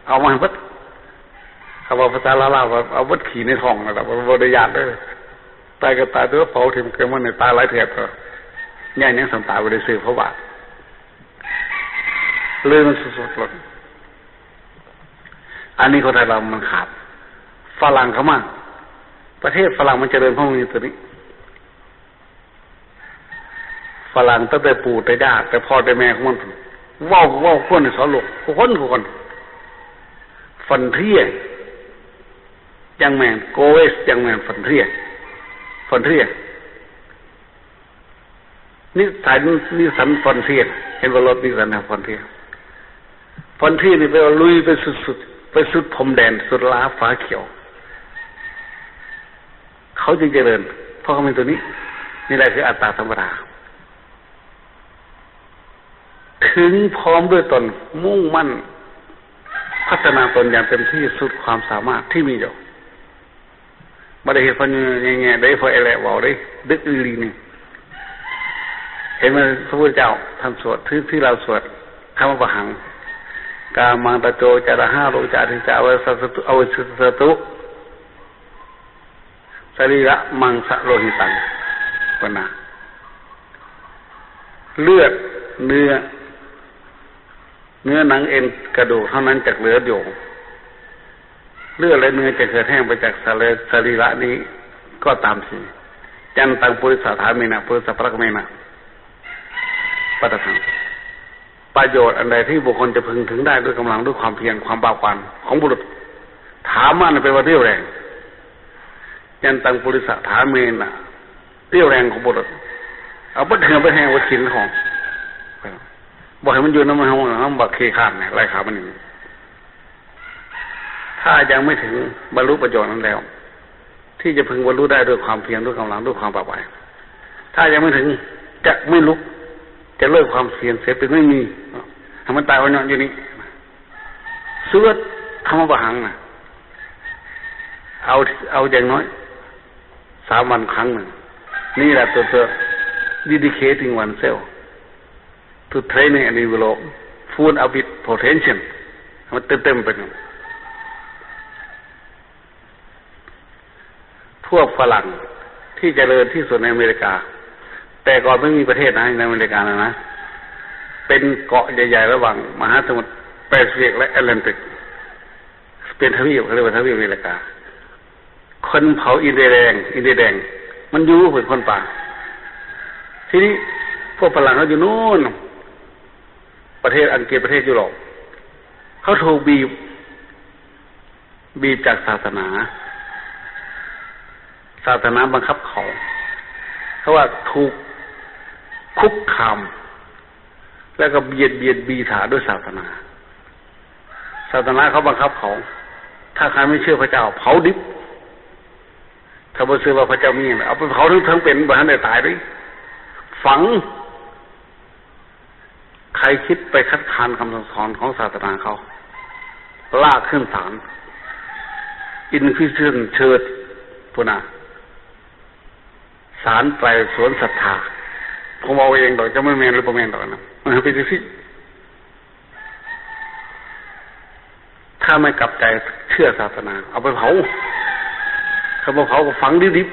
ເອົາມາໃຫ້ເບິດ. ເຂົາເວົ້າພາສາລາວໆວ່າ ເອົາເບິດຂີ້ໃນທ້ອງນັ້ນລະ ບໍ່ ບໍ່ໄດ້ຢ້ານເດີ້. ຕາຍກໍຕາຍເຖາະ ເຜົາຖິ້ມເກີນມັນນີ້ ຕາຍຫຼາຍເທື່ອກໍ ຍ້ອນຫຍັງສ່ຳຕາຍບໍ່ໄດ້ຊື້ພະບາດ ເລີຍມັນສຸດໆໂລດ. ອັນນີ້ຄົນໄທລາວມັນຂາດ. ຝຣັ່ງເຂົ້າມາ ປະເທດຝຣັ່ງມັນຈະເລີນ ເພາະມັນມີຕົວນີ້. ຝຣັ່ງຕັ້ງແຕ່ປູ່ແຕ່ຍ່າ ແຕ່ພໍ່ແຕ່ແມ່ຂອງມັນ ເວົ້າ ເວົ້າຄວນໃຫ້ສອນໂລກ ທຸກຄົນ ທຸກຄົນ. ຟອນເທຍ ຍັງແມ່ນ ໂກເວສ ຍັງແມ່ນ ຟອນເທຍ ຟອນເທຍ ນິສສັນ ນິສສັນ ຟອນເທຍ. ເຫັນວ່າລົດນິສສັນ ຟອນເທຍ ຟອນເທຍນີ້ແປວ່າລຸຍໄປສຸດໆ ໄປສຸດພົມແດນ ສຸດລາຟ້າຂຽວ. ເຂົາຈຶ່ງຈະເລີນ ເພາະເຂົາມີຕົວນີ້. ນີ້ແຫຼະຄືອັດຕາສຳປະທາ ເຖິງພ້ອມດ້ວຍຕົນ ມຸ່ງໝັ້ນພັດທະນາຕົນຢ່າງເຕັມທີ່ສຸດຄວາມສາມາດທີ່ມີຢູ່. ບໍ່ໄດ້ເຮັດເພາະແຍງແຍະເດ້ ເພາະແອແລະເວົ້າເດ້ ດຶກອີ່ຫຼີນີ້. ເຫັນໄໝ ພະພຸດທະເຈົ້າທ່ານສວດ ທີ່ ທີ່ລາວສວດ ຄຳວ່າປະຫັງ ກາມັງຕະໂຈຈະລະຫາໂລຈາທິຈາ ອະວະຊະຕະຕຸ ອະວະຊະຕະຕຸ ສະລີລະມັງສະໂລຫິຕັງ ເພິ່ນນະ ເລືອດເນື້ອ ເນື້ອໜັງເອັນກະດູກເທົ່ານັ້ນຈັກເຫຼືອຢູ່ ເລືອດແລະເນື້ອຈະເຫືອດແຫ້ງໄປຈາກສະເລີ ສະລີລະນີ້ກໍຕາມທີ. ຈັນຕັງ ປຸລິສະຖາເມນະ ປຸລິສະປະລັກເມນະ ປັດຖະທັງ. ປະໂຫຍດອັນໃດທີ່ບຸກຄົນຈະເພິ່ງເຖິງໄດ້ດ້ວຍກຳລັງ ດ້ວຍຄວາມພຽນ ຄວາມບາກບານຂອງບຸລຸດ ຖາມມານັ້ນແປວ່າຮຽວແຮງ. ຈັນຕັງ ປຸລິສະຖາເມນະ ຮຽວແຮງຂອງບຸລຸດ ເອົາເບິດເຫື່ອເບິດແຮງເບິດຂີນຂອງ ບໍ່ໃຫ້ມັນຢູ່ນຳເຮົາ ນຳບັກຂີ້ຄ້ານນີ້ ໄລ່ຂ້າມັນນີ້. ຖ້າยังไม่ถึงบรรลุประโยชน์นั้นแล้ว ที่จะพึงบรรลุได้ด้วยความเพียร ด้วยกำลัง ด้วยความบากบั่น ถ้ายังไม่ถึง จะไม่ลุก จะเลิกความเพียรเสียเป็นไม่มี ให้มันตายวันนี้อยู่นี่ สวดธรรมปหังค์นะ เอา เอาอย่างน้อยสามวันครั้งหนึ่ง นี่แหละตัว ตัว dedicating oneself to training and develop full of its potential ให้มันเต็มๆไปหนึ่ง พวกฝรั่งที่เจริญที่สุดในอเมริกา แต่ก่อนไม่มีประเทศนะ ในอเมริกานะนะ เป็นเกาะใหญ่ๆ ระหว่างมหาสมุทรแปซิฟิกและแอตแลนติก เป็นทวีป เขาเรียกว่าทวีปอเมริกา คนเผาอินเดียแดง อินเดียแดง มันอยู่เป็นคนป่า ทีนี้พวกฝรั่งเขาอยู่โน่น ประเทศอังกฤษ ประเทศยุโรป เขาถูกบีบ บีบจากศาสนา ศาสนาบังคับเขา เพราะว่าถูกคุกคาม แล้วก็เบียดเบียนบีถาด้วยศาสนา ศาสนาเขาบังคับเขา ถ้าใครไม่เชื่อพระเจ้า เผาดิบ ถ้าบ่เชื่อว่าพระเจ้ามี เอาไปเผาทั้ง ทั้งเป็น บ่ทันได้ตายเด้ ฝัง ใครคิดไปคัดค้านคำสั่งสอนของศาสนาเขา ลากขึ้นศาล Inquisition Church พุ้นน่ะ ศาลไต่สวนศรัทธา ผมเอาเองดอก จะไม่แม่นหรือบ่แม่นดอกนะ มันเป็นจังซี่ ถ้าไม่กลับใจเชื่อศาสนา เอาไปเผา ถ้าบ่เผาก็ฝังดิบ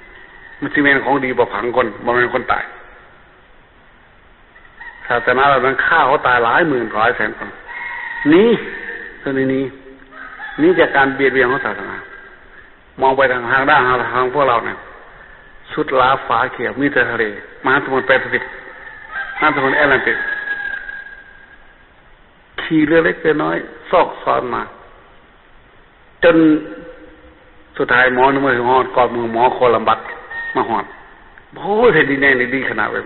ๆ มันสิแม่นของดีบ่ ฝังคน บ่แม่นคนตาย ศาสนาเหล่านั้นฆ่าเขาตายหลายหมื่นหลายแสนคน หนี เท่านี้หนี หนีจากการเบียดเบียนของศาสนา มองไปทาง ทางด้าน ทางพวกเราเนี่ย สุดลาฟ้าเขียว มีแต่ทะเล มหาสมุทรแปซิฟิก มหาสมุทรแอตแลนติก ขี่เรือเล็กเรือน้อย ซอกซอนมา จนสุดท้ายหมอนึกว่าฮอด ก่อนมือหมอโคลัมบัสมาฮอด โอ้ย แผ่นดินใหญ่นี่ดีขนาดเว้ย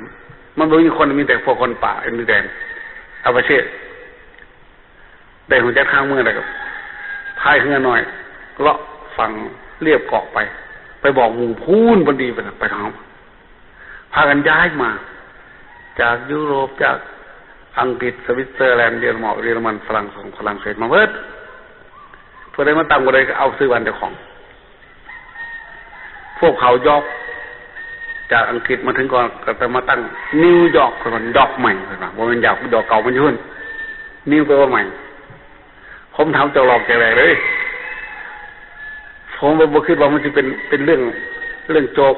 มันบ่มีคน มีแต่พวกคนป่า อินเดียแดง อาปาเช่ ได้ฮู้จักทางเมืองแล้วก็พายเรือน้อย เลาะฝั่งเลียบเกาะไป ไปบอกหมู่พู้น บนดีไปนะ ไปทาง พากันย้ายมา จากยุโรป จากอังกฤษ สวิตเซอร์แลนด์ เยอรมัน เยอรมัน ฝรั่งเศส ฝรั่งเศส มาเบิด ผู้ใดมาตั้งบ่ได้ก็เอาซื้อบ้านเจ้าของ พวกเขายอร์ก จากอังกฤษมาถึงก่อน ก็จะมาตั้งนิวยอร์ก เพิ่นว่าดอกใหม่ เพิ่นว่า บ่แม่นดอก ดอกเก่ามันอยู่พุ้น นิวแปลว่าใหม่ พ ຜົມຖາມເຈົ້າລອກແຈກແຫຼກເລີຍ. ຜົມບໍ່ ບໍ່ຄິດວ່າມັນຊິເປັນ ເປັນເລື່ອງ ເລື່ອງໂຈກ.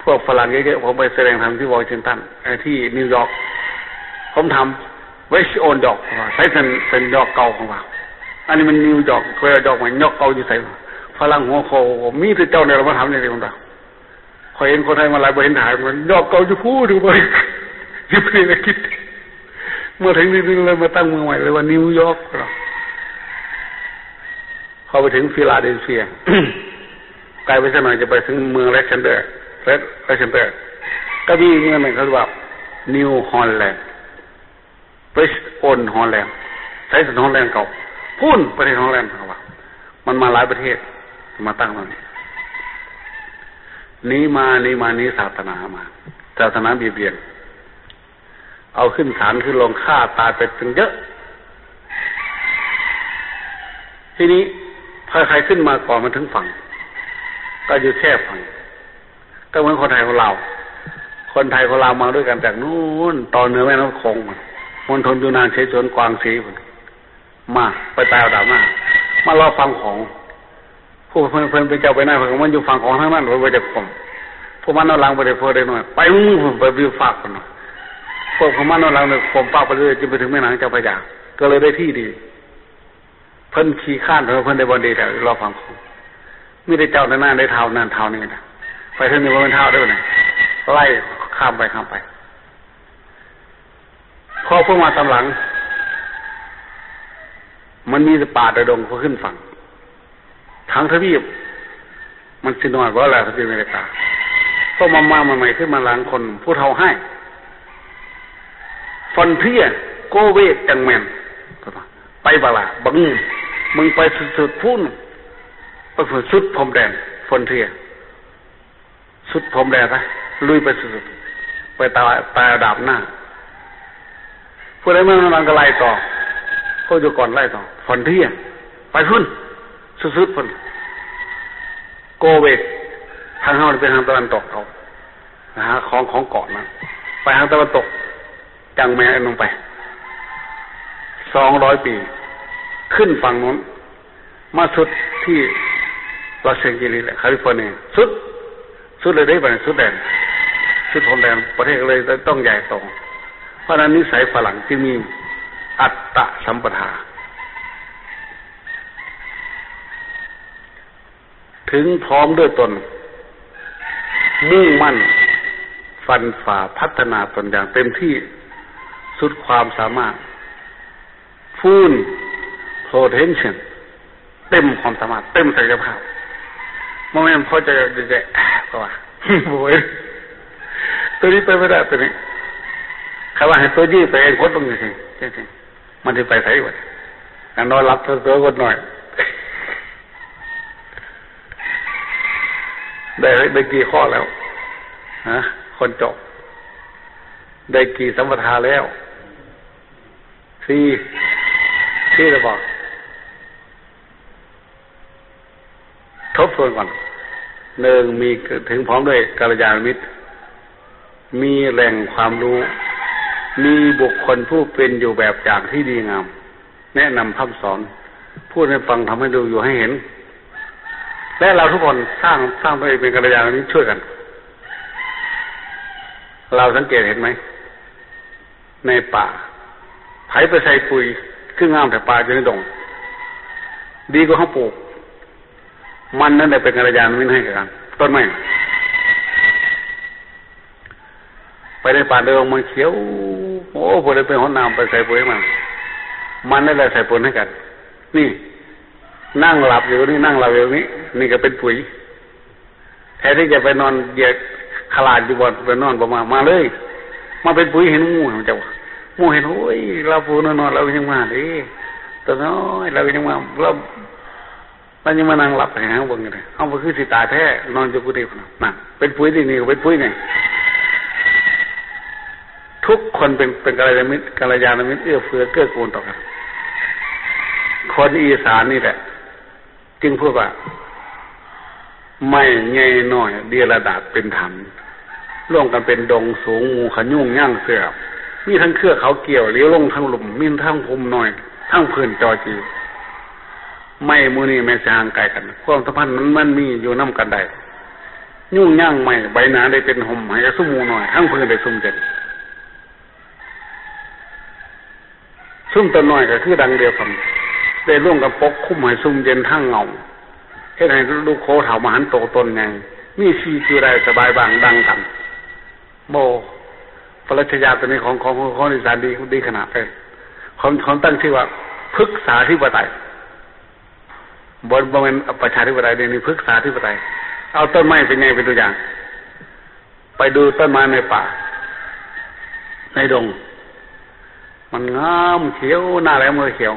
ພວກຝຣັ່ງເຍີະໆ ຜົມໄປສະແດງທຳທີ່ວໍຊິງຕັນ ເອີ ທີ່ນິວຢອກ. ຜົມຖາມ Which old York? ໃສເປັນ ເປັນຢອກເກົ່າຂອງລາວ? ອັນນີ້ມັນນິວຢອກ ເຂົາຢອກໃໝ່ ຢອກເກົ່າຢູ່ໃສ? ຝຣັ່ງຫົວໂຂກ ມີແຕ່ເຈົ້ານີ້ລະມາຖາມຈັ່ງຊີ້ ເພິ່ນວ່າ. ຂ້ອຍເຫັນຄົນໄທມາຫຼາຍ ບໍ່ເຫັນຖາມ ມັນຢອກເກົ່າຢູ່ພຸ້ນ ຢູ່ບໍ່ ຢູ່ປະເທດອັງກິດ. ເມື່ອເຖິງນີ້ເລີຍມາຕັ້ງເມືອງໃໝ່ ເລີຍວ່ານິວຢອກ. ເຂົ້າໄປເຖິງຟີລາເດລເຟຍ ໄກໄປສັກໜ້ອຍຈະໄປເຖິງເມືອງແລັກຊານເດີ ແລັກຊານເດີ. ກໍມີເມືອງໜຶ່ງເຂົາເອີ້ນວ່ານິວຮອນແລນ British owned Holland. ໃສສັນຮອນແລນເກົ່າ? ພຸ້ນ ປະເທດຮອນແລນ ເຂົາວ່າ. ມັນມາຫຼາຍປະເທດ ມາຕັ້ງຕອນນີ້. ໜີມາ ໜີມາ ໜີສາສະໜາມາ. ສາສະໜາບຽດບຽນ ເອົາຂຶ້ນສານຂຶ້ນໂລງ ຂ້າຕາຍໄປຕັ້ງເຍອະ. ທີນີ້ໃຜໆຂຶ້ນມາກ່ອນມາເຖິງຝັ່ງ ກໍຢູ່ແຄຝັ່ງ. ກໍເໝືອນຄົນໄທຄົນລາວ ຄົນໄທຄົນລາວມາດ້ວຍກັນຈາກນູ້ນ ຕໍ່ເໜືອແມ່ນ້ຳໂຂງພຸ້ນ ມົນທົນ ຢູນານ ເສສວນ ກວາງຊີພຸ້ນ ມາ ໄປຕາຍເອົາດາບໜ້າ ມາລອຝັ່ງຂອງ. ຜູ້ເພິ່ນ ເພິ່ນເປັນເຈົ້າໄປນາຍ ເພິ່ນກໍມາຢູ່ຝັ່ງຂອງທາງນັ້ນ ເພິ່ນບໍ່ຢາກຂົມ. ພວກມັນເອົາຫຼັງໄປເດ້ ພວກເດັກນ້ອຍ ໄປເມືອງພຸ້ນ ໄປຢູ່ຟາກພຸ້ນ. ພວກ ພວກມັນເອົາຫຼັງເດ້ ຂົມປາກໄປເລື້ອຍ ຈົນໄປເຖິງແມ່ນ້ຳເຈົ້າພະຍາ ກໍເລີຍໄດ້ທີ່ດີ. ເພິ່ນຂີ້ຄ້ານ ເພິ່ນໄດ້ບ່ອນດີແລ້ວ ລອຝັ່ງຂອງ. ມີແຕ່ເຈົ້ານັ້ນນະ ໄດ້ທ້າວນັ້ນທ້າວນີ້ນະ ໄປເທິງນີ້ບໍ່ແມ່ນທ້າວເດີ້ນະ ໄລ່ຂ້າມໄປ ຂ້າມໄປ. ພໍພວກມາຕາມຫຼັງ ມັນມີແຕ່ປ່າແຕ່ດົງ ພໍຂຶ້ນຝັ່ງ ທັງທະວີບ ມັນຊິນ້ອຍບໍ່ລະ ທະວີບອາເມລິກາ. ພວກມາ ມາໃໝ່ໆ ຂຶ້ນມາຫຼັງຄົນ ຜູ້ເຖົ້າຮ້າຍ Frontier, go west, young man. ໄປບັກຫຼ້າ ບັກງືມ ມຶງໄປສຸດໆພຸ້ນ ໄປສຸດພົມແດນ Frontier ສຸດພົມແດນໄປ ລຸຍໄປສຸດໆ ໄປຕາຍ ຕາຍດາບໜ້າ. ຜູ້ໃດມານຳຫຼັງກໍໄລ່ຕໍ່ ພວກຢູ່ກ່ອນໄລ່ຕໍ່ Frontier ໄປພຸ້ນ ສຸດໆພຸ້ນ go west. ທາງເຮົານີ້ເປັນທາງຕາເວັນຕົກ ເຂົາ ນະ ຂອງ ຂອງເກາະນັ້ນ ໄປທາງຕາເວັນຕົກ ຈັ່ງແມ່ນລົງໄປສອງຮ້ອຍປີ ຂຶ້ນຝັ່ງໂນ້ນ ມາສຸດທີ່ລອສແອງເຈລີສ ຄາລິຟໍເນຍ ສຸດ ສຸດເລີຍເດ້ ບັດນີ້ສຸດແດນ ສຸດພົມແດນ ປະເທດກໍເລີຍຕ້ອງໃຫຍ່ໂຕ. ເພາະນັ້ນນິໄສຝຣັ່ງຈຶ່ງມີອັດຕະສຳປະທາ ເຖິງພ້ອມດ້ວຍຕົນ ມຸ່ງໝັ້ນຟັນຝ່າພັດທະນາຕົນຢ່າງເຕັມທີ່ສຸດຄວາມສາມາດ Full Potential ເຕັມຄວາມສາມາດ ເຕັມສັກຍະພາບ. ບໍ່ແມ່ນພໍໃຈແຕ່ ເພາະວ່າ ໂອ້ຍ ໂຕນີ້ໄປບໍ່ໄດ້ ໂຕນີ້ ຄັນວ່າໃຫ້ໂຕນີ້ໄປເອງຄົນເບິ່ງຈັ່ງຊີ້ ຈັ່ງຊີ້ ມັນຊິໄປໃສວະ? ອັນນອນຫຼັບເທື່ອຄົນໜ້ອຍ ໄດ້ ໄດ້ກີ່ຂໍ້ແລ້ວ ຮະ ຄົນເຈາະ ໄດ້ກີ່ສຳປະທາແລ້ວ ສີ່ ສີ່ແລ້ວບໍ່? ທົບທວນກ່ອນ ໜຶ່ງ ມີ ເຖິງພ້ອມດ້ວຍກັນລະຍານະມິດ ມີແຫຼ່ງຄວາມຮູ້ ມີບຸກຄົນຜູ້ເປັນຢູ່ແບບຢ່າງທີ່ດີງາມ ແນະນຳພຮ່ຳສອນ ພູດໃຫ້ຟັງ ທຳໃຫ້ຮູ້ ຢູ່ໃຫ້ເຫັນ ແລະ ເຮົາທຸກຄົນສ້າງ ສ້າງຕົວເອງເປັນກັນລະຍານະມິດ ຊ່ວຍກັນ. ເຮົາສັງເກດເຫັນໄໝ? ໃນປ່າ ໃຜໄປໃສ່ປຸ໋ຍ ຄືງາມແທ້ ປ່າຢູ່ໃນດົງ ດີກວ່າເຮົາປູກ. ມັນນັ້ນແຫຼະເປັນກັນລະຍານະມິດໃຫ້ກັນ ຕົ້ນໄມ້ ໄປໃນປ່າດອກໄມ້ຂຽວ ໂອ້ ຜູ້ໃດໄປຫົດນ້ຳ ໄປໃສ່ປຸ໋ຍມັນ ມັນນັ້ນແຫຼະໃສ່ປຸ໋ຍໃຫ້ກັນ. ນີ້ ນັ່ງຫຼັບຢູ່ນີ້ ນັ່ງຫຼັບຢູ່ນີ້ ນີ້ກໍເປັນປຸ໋ຍ. ແທນທີ່ຈະໄປນອນຢຽດຂະຫຼາດຢູ່ບ່ອນໄປນອນ ບໍ່ມາ ມາເລີຍ ມາເປັນປຸ໋ຍໃຫ້ໝູ່ ເຈົ້າ ໝູ່ເຫັນ ໂອ້ຍ ລາວຜູ້ນອນໆ ລາວຍັງມາເດ້ ຕົວນ້ອຍ ລາວຍັງມາ ລາວ ລາວຍັງມານັ່ງຫຼັບໃຫ້ເຮົາເບິ່ງຢູ່ເດ້. ເຮົາບໍ່ຄືຊິຕາຍແທ້ ນອນຢູ່ກຸຕິພຸ້ນນະ ນັ້ນ ເປັນປຸ໋ຍນີ້ ນີ້ກໍເປັນປຸ໋ຍນີ້. ທຸກຄົນເປັນ ເປັນກັນລະຍານະມິດ ກັນລະຍານະມິດ ເອື້ອເຟື້ອເກື້ອກູນຕໍ່ກັນ. ຄົນອີສານນີ້ແຫຼະ ຈຶ່ງເອີ້ນວ່າ ໄມ້ໃຫຍ່ນ້ອຍເດຍລະດາດເປັນຖັນ ລວມກັນເປັນດົງສູງ ໝູ່ຂະຍຸງຍ່າງເສືອ ມີທັງເຄືອເຂົາກ່ຽວຫຼຽວລົງທັງລຸ່ມ ມີທັງພູມນ້ອຍ ທັງພື້ນຈໍຈີ ໄມ້ໝູ່ນີ້ແມ່ນຊິຫ່າງໄກກັນ ຄວາມສຳພັນມັນ ມັນມີຢູ່ນຳກັນໄດ້. ຍຸງຍາງໄມ້ໃບໜາໄດ້ເປັນຮົ່ມໃຫ້ກັບຊຸມໝູ່ນ້ອຍ ທັງພື້ນໄດ້ຊຸ່ມເຢັນ. ຊຸມຕົ້ນນ້ອຍກໍຄືດັ່ງດຽວກັນ ໄດ້ລວມກັນປົກຄຸມໃຫ້ຊຸ່ມເຢັນທາງເງົາ ເຮັດໃຫ້ລຸໂຄເຖົ້າມະຫັນໂຕຕົນໃຫຍ່ ມີຊີວິດຢູ່ໄດ້ສະບາຍບາງດັ່ງກັນ. ໂອ້ ປະລັດຊະຍາຕົວນີ້ຂອງ ຂອງ ຂອງອີສານດີ ດີຂະໜາດເລີຍ. ຂອງ ຂອງຕັ້ງຊື່ວ່າພຶກສາທິປະໄຕ ບໍ່ ບໍ່ແມ່ນປະຊາທິປະໄຕເດ້ ນີ້ພຶກສາທິປະໄຕ. ເອົາຕົ້ນໄມ້ເປັນໃຫຍ່ເປັນຕົວຢ່າງ ໄປດູຕົ້ນໄມ້ໃນປ່າໃນດົງ ມັນງາມຂຽວ ໜ້າແລ້ງມັນກໍຂຽວ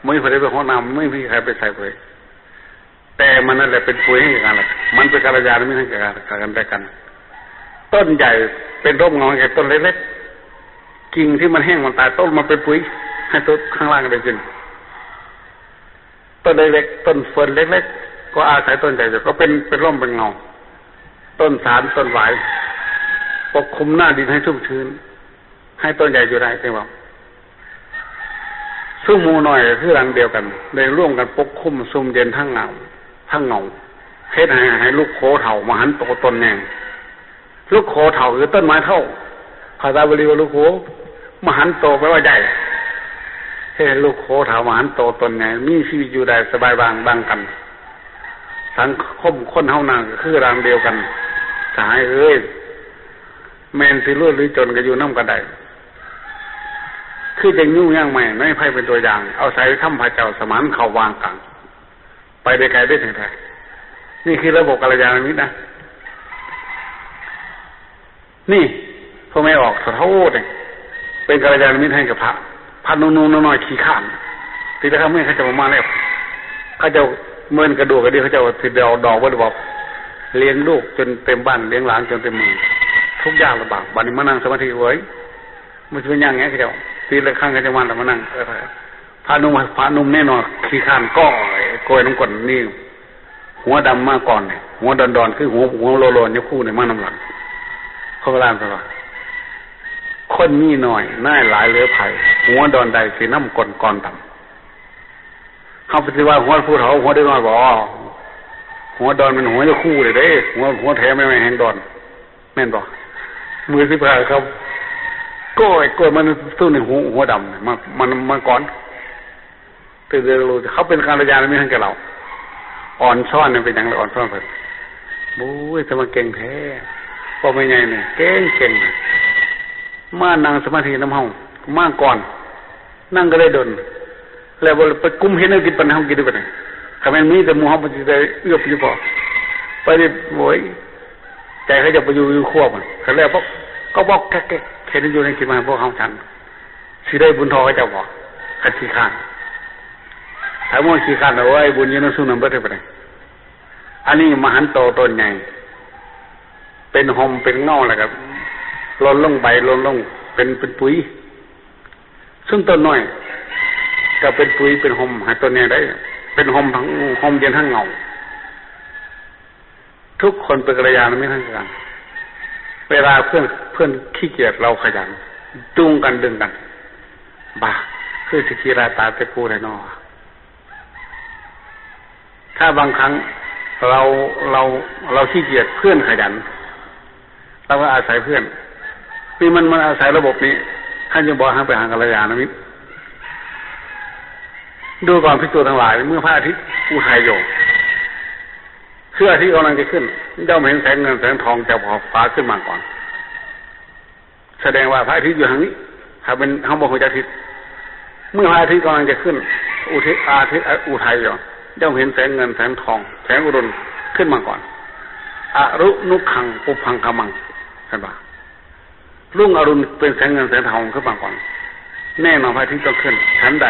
ບໍ່ມີໃຜໄດ້ໄປຮອດນ້ຳ ບໍ່ມີໃຜໄປໃສ່ເລີຍ. ແຕ່ມັນນັ້ນແຫຼະເປັນປຸ໋ຍໃຫ້ກັນແລະ ມັນເປັນກັນລະຍານມິດໃຫ້ກັນ ກັນແລະກັນ. ຕົ້ນໃຫຍ່ເປັນຮົ່ມເງົາໃຫ້ແກ່ຕົ້ນເລັກໆ ກິ່ງທີ່ມັນແຫ້ງມັນຕາຍ ຕົ້ນມັນເປັນປຸ໋ຍໃຫ້ຕົ້ນຂ້າງລ່າງໄດ້ກິນ. ຕົ້ນເລັກໆ ຕົ້ນເຟີນເລັກໆ ກໍອາໄສຕົ້ນໃຫຍ່ຢູ່ ກໍເປັນ ເປັນຮົ່ມເປັນເງົາ. ຕົ້ນສານ ຕົ້ນຫວາຍ ປົກຄຸມໜ້າດິນໃຫ້ຊຸ່ມຊື່ນ ໃຫ້ຕົ້ນໃຫຍ່ຢູ່ໄດ້ ຈັ່ງວ່າ ຊຸມໝູ່ນ້ອຍກໍຄືຫຼັງດຽວກັນ ໄດ້ລວມກັນປົກຄຸມຊຸ່ມເຢັນທັງເງົາ ທັງເງົາ ເຮັດໃຫ້ ໃຫ້ລຸໂຄເຖົ້າມະຫັນໂຕຕົນໃຫຍ່. ລຸໂຄເຖົ້າຄືຕົ້ນໄມ້ເຖົ້າ ພາສາບາລີວ່າລຸໂຄ ມະຫັນໂຕແປວ່າໃຫຍ່ ເຮັດໃຫ້ລຸໂຄເຖົ້າມະຫັນໂຕຕົນໃຫຍ່ ມີຊີວິດຢູ່ໄດ້ສະບາຍບາງດັ່ງກັນ. ສັງຄົມຄົນເຮົານັ້ນກໍຄືຮ່າງດຽວກັນ ສະຫາຍເອີຍ ແມ່ນຊິລວຍຫຼືຈົນກໍຢູ່ນຳກັນໄດ້ ຄືຈັ່ງຍຸງຍາງໄມ້ໃນໄພເປັນຕົວຢ່າງ ອາໄສທຳພະເຈົ້າສະໝານເຂົ້າຫວ່າງກາງ ໄປໄດ້ໄກໄດ້ເຖິງແທ້. ນີ້ຄືລະບົບກັນລະຍານມິດນະ ນີ້ພໍ່ແມ່ອອກສະເທົານີ້ ເປັນກັນລະຍານມິດໃຫ້ກັບພະ ພະໜຸ່ມໆນ້ອຍໆຂີ້ຄ້ານ ທີລະຄັ້ງເມື່ອເຂົາເຈົ້າມາແລ້ວ ເຂົາເຈົ້າເມີນກະດູກກະດີ ເຂົາເຈົ້າຊິດອກ ດອກບໍ່ໄດ້ບອກ ລ້ຽງລູກຈົນເຕັມບ້ານ ລ້ຽງຫຼານຈົນເຕັມເມືອງ ທຸກຍາກລຳບາກ. ບາດນີ້ມານັ່ງສະມາທິ ໂອ້ຍ ມັນຊິໄປຍ່າງຫຍັງເຂົາເຈົ້າ ທີລະຄັ້ງເຂົາເຈົ້າມາແລ້ວມານັ່ງ ເອີ ພະໜຸ່ມ ພະໜຸ່ມແນ່ນອນຂີ້ຄ້ານ ກ້ອຍກ້ອຍນຳກົ້ນນີ້ ຫົວດຳມາກ່ອນ ຫົວດອນໆ ຄືຫົວ ຫົວໂລໆ ຍາຄູນີ້ມານຳຫຼັງ. ເຂົາເວລາເພິ່ນວ່າ ຄົນມີໜ້ອຍ ນາຍຫຼາຍເຫຼືອໃຜ ຫົວດອນໃດຊິນຳກົ້ນກ່ອນດຳ. ເຮົາປະຕິບັດຫົວຜູ້ເຖົ້າ ຫົວເດັກນ້ອຍບໍ່? ຫົວດອນແມ່ນຫົວຍາຄູເດ້ ເດ້ ຫົວ ຫົວແຖມແມ່ນແຫ່ງດອນ ແມ່ນບໍ່? ມື້ສິບຫ້າຄ່ຳ ກ້ອຍ ກ້ອຍມັນ ໂຕນີ້ຫົວ ຫົວດຳ ມາ ມາ ມາກ່ອນ. ເຂົາເປັນກັນລະຍານມິດໃຫ້ແກ່ເຮົາ ອ່ອນຊ້ອນ. ເປັນຫຍັງລະອ່ອນຊ້ອນເພິ່ນ? ໂອ້ຍ ແຕ່ມາເກັ່ງແທ້ ພໍ່ແມ່ໃຫຍ່ນີ້ເກັ່ງໆ ມານັ່ງສະມາທິນຳເຮົາ ມາກ່ອນ ນັ່ງກໍໄດ້ດົນ ແລ້ວບໍ່ໄປກຸມເຮັດແນວກິນປານເຮົາກິນໄດ້ປານໃດ? ຄັນແມ່ນມີແຕ່ໝູ່ເຮົາ ມັນຊິໄດ້ເອືອບຢູ່ບໍ່? ໄປນີ້ ໂອ້ຍ ໃຈເຂົາເຈົ້າໄປຢູ່ ຢູ່ຄົວພຸ້ນ ຄັນແລ້ວ ກໍບອກແກກໆ ເຮັດຢູ່ໃນກິນມາໃຫ້ພວກເຮົາສັນ ຊິໄດ້ບຸນທໍ່ເຂົາເຈົ້າບໍ່? ຄັນຂີ້ຄ້ານ ຖ້າໝູ່ຂີ້ຄ້ານ ໂອ້ຍ ບຸນຢູ່ນຳຊຸມນັ້ນເບິດໄດ້ປານໃດ? ອັນນີ້ມະຫັນໂຕຕົນໃຫຍ່ ເປັນຮົ່ມເປັນເງົາ ແລ້ວກໍຫຼົ່ນລົງ ໃບຫຼົ່ນລົງ ເປັນ ເປັນປຸ໋ຍ. ຊຸມຕົ້ນນ້ອຍກໍເປັນປຸ໋ຍ ເປັນຮົ່ມໃຫ້ຕົ້ນໃຫຍ່ໄດ້ ເປັນຮົ່ມ ຮົ່ມເຢັນທັງເງົາ. ທຸກຄົນເປັນກັນລະຍານມິດໃຫ້ກັນ ເວລາເພື່ອນ ເພື່ອນຂີ້ກຽດ ເຮົາຂະຫຍັນ ຈູງກັນດຶງກັນ ບາ ຄືຊິຂີ້ລາຍຕາແຕ່ກູແທ້ນໍ. ຖ້າບາງຄັ້ງເຮົາ ເຮົາ ເຮົາຂີ້ກຽດ ເພື່ອນຂະຫຍັນ ເຮົາກໍອາໄສເພື່ອນ. ນີ້ມັນ ມັນອາໄສລະບົບນີ້ ທ່ານຈຶ່ງບອກໃຫ້ໄປຫາກັນລະຍານມິດ. ດູກ່ອນພິກຂຸທັງຫຼາຍ ເມື່ອພະອາທິດອຸໄທຢູ່ ຄືອາທິດກຳລັງຈະຂຶ້ນ ຍ່ອມເຫັນແສງເງິນແສງທອງຈາກຂອບຟ້າຂຶ້ນມາກ່ອນ. ສະແດງວ່າພະອາທິດຢູ່ທາງນີ້ ຖ້າເປັນເຮົາບໍ່ຮູ້ຈັກທິດ. ເມື່ອພະອາທິດກຳລັງຈະຂຶ້ນ ອຸທິ ອາທິດອຸໄທຢູ່ ຍ່ອມເຫັນແສງເງິນແສງທອງ ແສງອຸດົນຂຶ້ນມາກ່ອນ. ອະລຸນຸຄັງ ປຸບພັງຄະມັງ ເຫັນບໍ່? ລຸງອະລຸນເປັນແສງເງິນແສງທອງຂຶ້ນມາກ່ອນ. ແນ່ນອນພະອາທິດຕ້ອງຂຶ້ນ. ສັນໃດ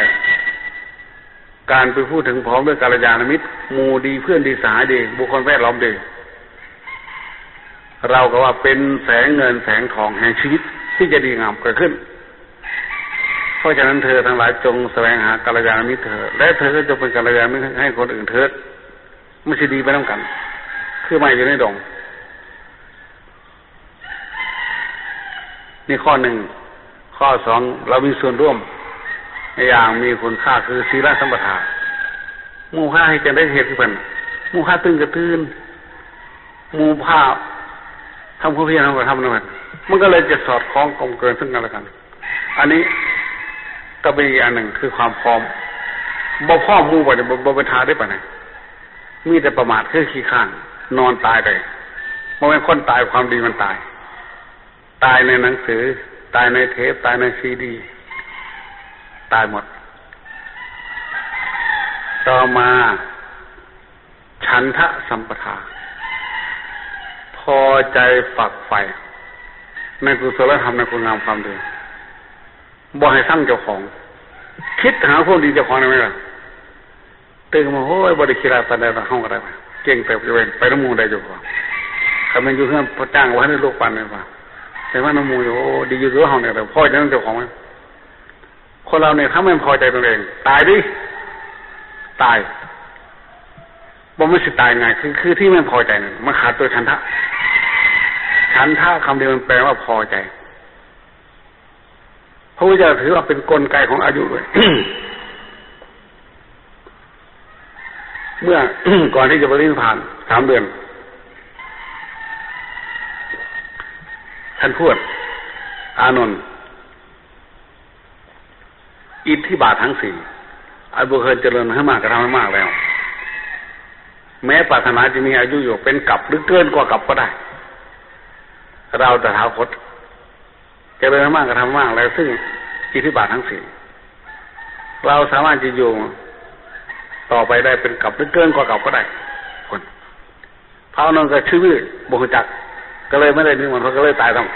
ການເປັນຜູ້ເຖິງພ້ອມດ້ວຍກັນລະຍານະມິດ, ໝູ່ດີ, ເພື່ອນດີ, ສະຫາຍດີ, ບຸກຄົນແວດລ້ອມດີ, ເຮົາກໍວ່າເປັນແສງເງິນແສງທອງແຫ່ງຊີວິດທີ່ຈະດີງາມເກີດຂຶ້ນ. ເພາະສະນັ້ນເທີທັງຫຼາຍຈົ່ງສະແຫວງຫາກັນລະຍານະມິດເທີດ ແລະເທີກໍຈົ່ງເປັນກັນລະຍານະມິດໃຫ້ຄົນອື່ນເທີດ. ມັນຊິດີໄປນຳກັນ ຄືໄມ້ຢູ່ໃນດົງ. ນີ້ຂໍ້ໜຶ່ງ. ຂໍ້ສອງ ເຮົາມີສ່ວນຮ່ວມ ຢ່າງມີຄຸນຄ່າຄືສີລະສຳປະທາ. ໝູ່ພາເຮັດຈັ່ງໃດເຮັດຄືເພິ່ນ, ໝູ່ພາຕື່ນກໍຕື່ນ, ໝູ່ພາທຳຄວາມພຽນເຮົາກໍທຳນຳເພິ່ນ, ມັນກໍເລີຍຈະສອດຄ່ອງກົມເກີນເຊິ່ງກັນແລະກັນ. ອັນນີ້ກໍເປັນອີກອັນໜຶ່ງຄືຄວາມພ້ອມ. ບໍ່ພ້ອມໝູ່ບັດນີ້ ບໍ່ ບໍ່ເປັນທ່າເດ້ບັດນີ້. ມີແຕ່ປະໝາດຄືຂີ້ຄ້ານນອນຕາຍໄດ້. ບໍ່ແມ່ນຄົນຕາຍ, ຄວາມດີມັນຕາຍ. ຕາຍໃນໜັງສື, ຕາຍໃນເທບ, ຕາຍໃນຊີດີ, ຕາຍໝົດ. ຕໍ່ມາ ສັນທະສຳປະທາ, ພໍໃຈຝັກໃຝ່ໃນກຸສົລະທຳ, ໃນຄຸນງາມຄວາມດີ, ບໍ່ໃຫ້ຊັງເຈົ້າຂອງ, ຄິດຫາຄວາມດີເຈົ້າຂອງໄດ້ແມ່ນບໍ່? ຕື່ນມາ ໂອ້ຍ ບໍ່ໄດ້ຂີ້ຮ້າຍປານໃດດອກ, ເຮົາກໍໄດ້ວ່າເກັ່ງເຕີບຢູ່ເວີ້ຍ, ໄປນຳໝູ່ໄດ້ຢູ່. ຄັນແມ່ນຢູ່ເຮືອນພໍ່ຈ້າງ ບໍ່ທັນໄດ້ລຸກປານນີ້ວ່າ, ໄປມານຳໝູ່ຢູ່, ໂອ້ ດີຢູ່ຕົວເຮົານີ້ແຫຼະ, ພໍໃຈນຳເຈົ້າຂອງ. ຄົນເຮົານີ້ ຖ້າແມ່ນພໍໃຈຕົນເອງ, ຕາຍເດ້, ຕາຍ. ບໍ່ແມ່ນຊິຕາຍງ່າຍ, ຄື ຄືທີ່ແມ່ນພໍໃຈນັ້ນ, ມັນຂາດຕົວສັນທະ. ສັນທະຄຳດຽວມັນແປວ່າພໍໃຈ. ພະພຸດທະເຈົ້າຖືວ່າເປັນກົນໄກຂອງອາຍຸເລີຍ. ເມື່ອ ກ່ອນທີ່ຈະປະລິນິບພານສາມເດືອນ, ທ່ານພວດ ອານົນ, ອິດທິບາດທັງສີ່ ອັນບຸກເຄີຍຈະເລີນໃຫ້ມາກກະທຳໃຫ້ມາກແລ້ວ, ແມ້ປາດຖະໜາຈະມີອາຍຸຢູ່ເປັນກັບ ຫຼື ເກີນກວ່າກັບກໍໄດ້, ລາວຕະຖາຄົດ ຈະເລີນມາກກະທຳມາກແລ້ວ, ຊຶ່ງອິດທິບາດທັງສີ່ ລາວສາມາດຈະຢູ່ຕໍ່ໄປໄດ້ເປັນກັບ ຫຼື ເກີນກວ່າກັບກໍໄດ້. ພະອານົນກໍຊື່ວື້ ບໍ່ຮູ້ຈັກ, ກໍເລີຍບໍ່ໄດ້ນິມົນ, ເພິ່ນກໍເລີຍຕາຍຊ້ຳ,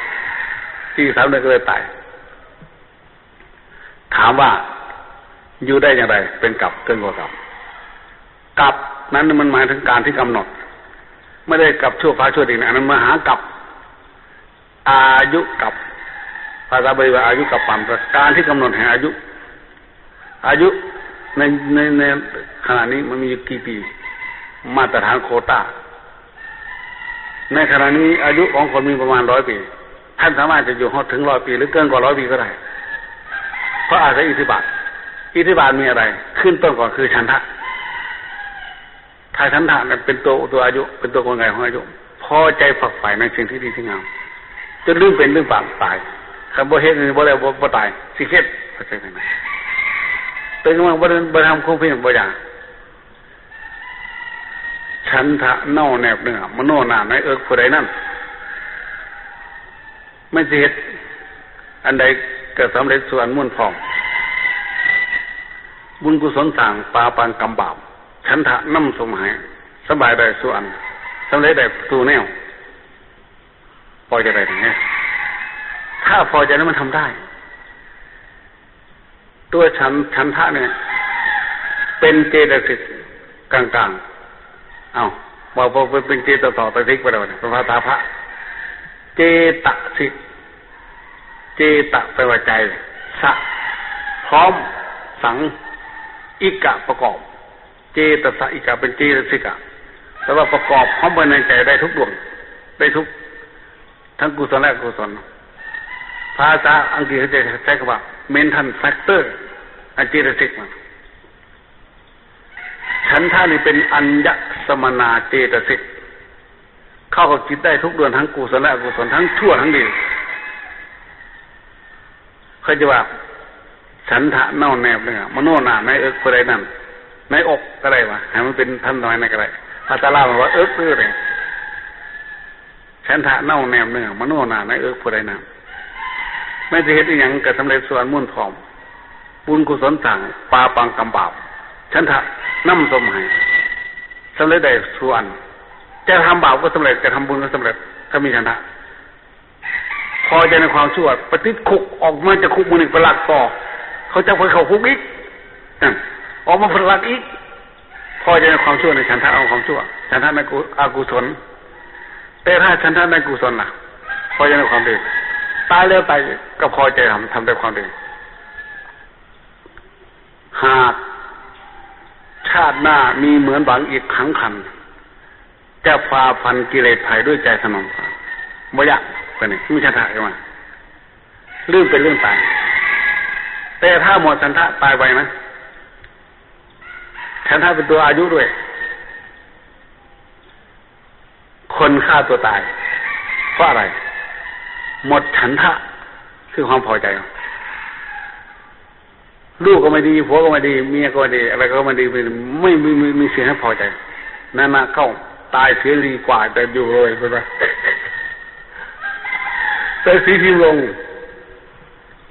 ອີກສາມເດືອນກໍເລີຍຕາຍ. ຖາມວ່າຢູ່ໄດ້ຢ່າງໃດເປັນກັບ ເກີນກວ່າກັບ? ກັບນັ້ນມັນໝາຍເຖິງການທີ່ກຳນົດ, ບໍ່ໄດ້ກັບຊົ່ວຟ້າຊົ່ວດິນ, ອັນນັ້ນມະຫາກັບ. ອາຍຸກັບ, ພາສາບາລີວ່າອາຍຸກັບປັນ, ການທີ່ກຳນົດໃຫ້ອາຍຸ. ອາຍຸໃນ ໃນ ໃນຂະນະນີ້ມັນມີຢູ່ກີ່ປີ? ມາດຕະຖານໂຄຕ້າ ໃນຂະນະນີ້ອາຍຸຂອງຄົນມີປະມານຮ້ອຍປີ, ທ່ານສາມາດຈະຢູ່ຮອດເຖິງຮ້ອຍປີ ຫຼື ເກີນກວ່າຮ້ອຍປີກໍໄດ້, ເພາະອາໄສອິດທິບາດ. ອິດທິບາດມີອະໄລ? ຂຶ້ນຕົ້ນກ່ອນຄືສັນທະ. ຖ້າສັນທະນັ້ນເປັນຕົວ ຕົວອາຍຸ, ເປັນຕົວກົນໄກຂອງອາຍຸ, ພໍໃຈຝັກໃຝ່ໃນສິ່ງທີ່ດີທີ່ງາມ ຈົນລືມເປັນລືມປານຕາຍ. ຄັນບໍ່ເຮັດນີ້ ບໍ່ແລ້ວ ບໍ່ ບໍ່ຕາຍ, ຊິເຮັດ, ເຂົ້າໃຈໄໝ? ຕື່ນມາບໍ່ໄດ້ ບໍ່ທຳຄວາມພຽນ ບໍ່ຢາກ ສັນທະເນົາແນບເນື້ອ ມະໂນນາໃນເອິກຜູ້ໃດນັ້ນ, ແມ່ນຊິເຮັດອັນໃດກໍສຳເລັດສູ່ອັນມູນພ້ອມ. ບຸນກຸສົນສ້າງ ປາປັງກຳບາບ, ສັນທະນຳສົມໃຫ້, ສະບາຍໄດ້ສູ່ອັນ, ສຳເລັດໄດ້ສູ່ແນວ. ພໍໃຈໄດ້ນີ້, ຖ້າພໍໃຈແລ້ວມັນທຳໄດ້. ຕົວສັນ ສັນທະນີ້ເປັນເຈຕະສິກກາງໆ. ເອົ້າ ເວົ້າ ເວົ້າເປັນເຈຕະສອກຕະສິກໄປແລ້ວນີ້ ເປັນພາສາພະ. ເຈຕະສິກ, ເຈຕະ ແປວ່າໃຈ, ສະ ພ້ອມ, ສັງ, ອິກະ ປະກອບ. ເຈຕະສະອິກະ ເປັນເຈຕະສິກກະ ແປວ່າປະກອບພ້ອມໄວ້ໃນໃຈໄດ້ທຸກດວງ, ໄດ້ທຸກ ທັງກຸສົນແລະອະກຸສົນ. ພາສາອັງກິດເຂົາຈະໃຊ້ຄຳວ່າ mental factor ອັນເຈຕະສິກ. ສັນທະນີ້ເປັນອັນຍະສະມະນາເຈຕະສິກ, ເຂົ້າກັບຈິດໄດ້ທຸກດວງ ທັງກຸສົນແລະອະກຸສົນ, ທັງຊົ່ວທັງດີ. ເຂົາຈະວ່າ ສັນທະເນົາແນບເນື້ອ ມະໂນນາໃນເອິກຜູ້ໃດນັ້ນ, ໃນອົກກໍໄດ້ວ່າ ໃຫ້ມັນເປັນທຳນອງນັ້ນກໍໄດ້. ພາສາລາວເອີ້ນວ່າເອິກເອີນີ້. ສັນທະເນົາແນບເນື້ອ ມະໂນນາໃນເອິກຜູ້ໃດນັ້ນ, ແມ່ນຊິເຮັດອີ່ຫຍັງກໍສຳເລັດສ່ວນມູນພ້ອມ. ບຸນກຸສົນສ້າງ ປາປັງກຳບາບ, ສັນທະນຳສົມໃຫ້, ສຳເລັດໄດ້ສ່ວນ. ຈະທຳບາບກໍສຳເລັດ, ຈະທຳບຸນກໍສຳເລັດ, ຖ້າມີສັນທະ. ພໍໃຈໃນຄວາມຊົ່ວ ໄປຕິດຄຸກ, ອອກມາຈາກຄຸກມື້ໜຶ່ງໄປລັກຕໍ່, ເຂົາຈັບໄປເຂົ້າຄຸກອີກ, ນັ້ນ ອອກມາໄປລັກອີກ. ພໍໃຈໃນຄວາມຊົ່ວ, ໃນສັນທະຂອງຄວາມຊົ່ວ, ສັນທະໃນອະກຸສົນ. ແຕ່ຖ້າສັນທະໃນກຸສົນລະ ພໍໃຈໃນຄວາມດີ, ຕາຍແລ້ວຕາຍກໍພໍໃຈທຳ, ທຳແຕ່ຄວາມດີ. ຫາກຊາດໜ້າມີເໝືອນຫວັງອີກຄັ້ງຄັນ, ຈະຝ່າຟັນກິເລດໄພດ້ວຍໃຈສະໜອມ. ບໍ່ຢາກ, ເພິ່ນນີ້ມີສັນທະຂຶ້ນມາ, ລືມເປັນລືມຕາຍ. ແຕ່ຖ້າໝົດສັນທະຕາຍໄວນະ. ສັນທະເປັນຕົວອາຍຸດ້ວຍ. ຄົນຂ້າຕົວຕາຍເພາະອະໄລ? ໝົດສັນທະ ຄືຄວາມພໍໃຈ. ລູກກໍໄມ່ດີ, ຜົວກໍໄມ່ດີ, ເມຍກໍໄມ່ດີ, ອະໄລກໍໄມ່ດີ, ໄມ່ມີ ມີ ມີສິ່ງໃຫ້ພໍໃຈ. ນັ້ນນະ ເຂົາຕາຍເສຍດີກວ່າຈະຢູ່ເລີຍ ເພິ່ນວ່າ. ໄປຕີພິມລົງ